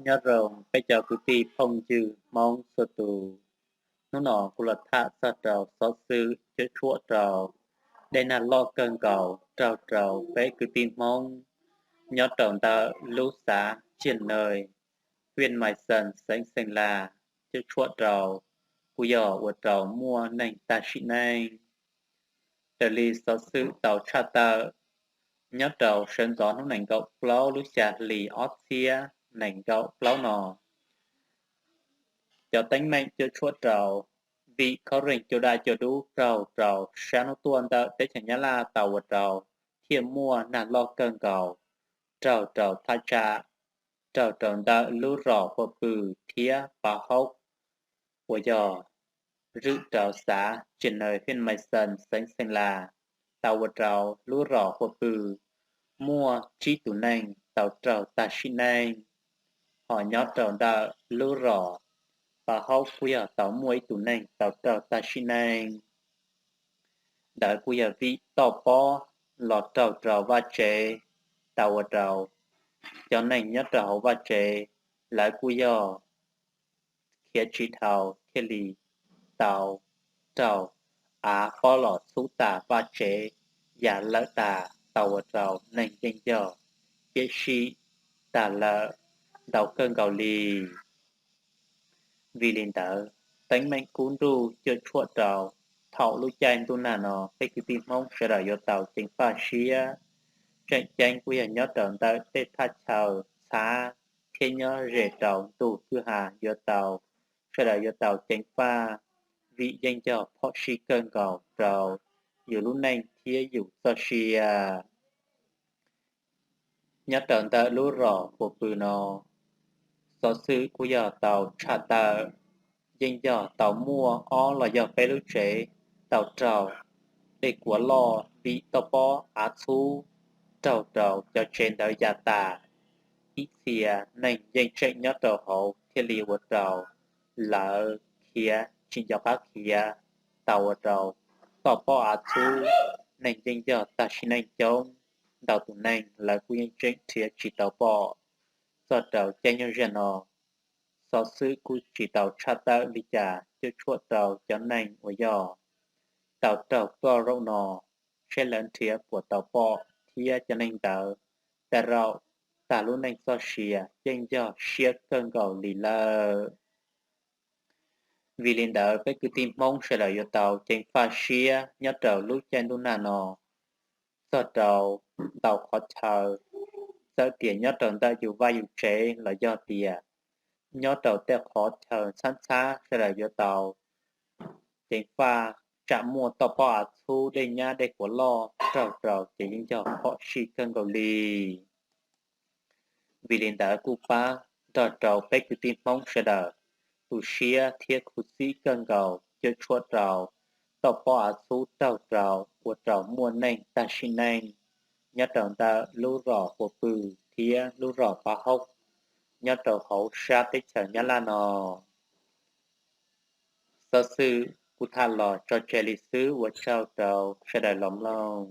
Nyob zoo peb cov kwv tij phooj ywg Hmoob txhua tus, hnub no kuv los tham txog rau xov xwm cuam tshuam rau dej nag loj kawg nkaus raug rau peb kwv tij Hmoob nyob rau ntawm lub xav Tsiaj Nws, hwj Mai Xees, xeev Xeem Las, cuam tshuam rau kuj yog ua rau muaj neeg tag sim neej. Raws li xov xwm tau tshaj tawm, nyob rau sawv ntxov hnub nees nkaum plaub lub xya hli ob txhiab nees nkaum plaub no, cov teeb meem cuam tshuam rau vim khaub reeg cua daj cua dub raug rau sab hnub tuaj ntawm teb chaws Nyab Laj tau ua rau thiaj muaj nag loj kawg nkaus raug rau thaj tsam raug rau ntawm lub rom Hua Pw thiab Pav Haub uas yog zwm rau xav Tsiaj Nws, hwj Mai Xees, xeev Xeem Las, tau ua rau lub rom Hua Pw muaj tsib tus neeg tau raug tag sim neej. Hos nyob rau ntawm lub rom Pav Haub kuj yog tau muaj ib tus neeg tau raug tag sim neej. Ntawd kuj yog vim toj pob los raug rau vaj tsev tau ua rau cov neeg nyob rau hauv vaj tsev lawv kuj yog khiav tsis dhau thiaj li tau raug av pob los txhub tag vaj tsev ya lawm tas tau ua rau neeg yeej yog piam sij tag lawm ntau kawg nkaus li. Vim li ntawd, teeb meem kub nruj cuam tshuam rau thaum lub caij ntuj nag no peb kwv tij Hmoob sawv daws yuav tau ceev faj siab. Tseem ceeb kuj yog nyob rau ntawm tej thaj chaw txhab thiab nyob ze rau ntug kwj ha yuav tau, sawv daws yuav tau ceev faj, vim yeej yog phom sij kawg nkaus rau yus lub neej thiab yus txoj sia. Nyob rau ntawm lub rom Hua Pw no, xov xwm kuj yog tau tshaj tawm, yeej yog tau muaj ob los yog peb lub tsev tau raug dej kuav loj vim toj pob av txhub raug rau cov tsev ntawd ya tas. Ib txhia neeg yeej tseem nyob rau hauv thiaj li ua rau lawv khiav tsis nco qab khiav, tau ua rau toj pob av txhub, neeg yeej yog tag sim neej coob, ntau tus neeg lawv kuj yeej tseem nrhiav tsis tau pom txog rau caij nyoog zaj no. Xov xwm kuj tsis tau tshaj tawm li cas cuam tshuam rau cov neeg uas yog tau raug ploj zaum no, seb lawv nrhiav puas tau pom thiab cov neeg ntawd tag zaum tag lub neej txoj sia yeej yog siab kawg nkaus li lawm. Vim li ntawd peb kwv tij Hmoob sawv daws yuav tau ceev faj siab nyob rau lub caij ntuj nag no. Txog rau ntau qhov chaw, txawm tias nyob rau ntawm yus vaj yus tsev los yog tias nyob rau tej qhov chaw ntxhab ntxhab sawv daws yuav tau ceev faj, tsam muaj toj pob av txhub, dej nyab dej kuav loj raug rau ces yeej yog phom sij kawg nkaus li. Vim li ntawd kuj pab nrog rau peb kwv tij Hmoob sawv daws tu siab thiab khuv xim kawg nkaus cuam tshuam rau toj pob av txhub raug rau ua rau muaj neeg tag sim neej nyob rau ntawm lub rom Hua Pw thiab lub rom Pav Haub nyob rau hauv sab teb chaws Nyab Laj no. Xov xwm kuv tham los tso tseg li xwb, ua tsaug rau sawv daws los mloog.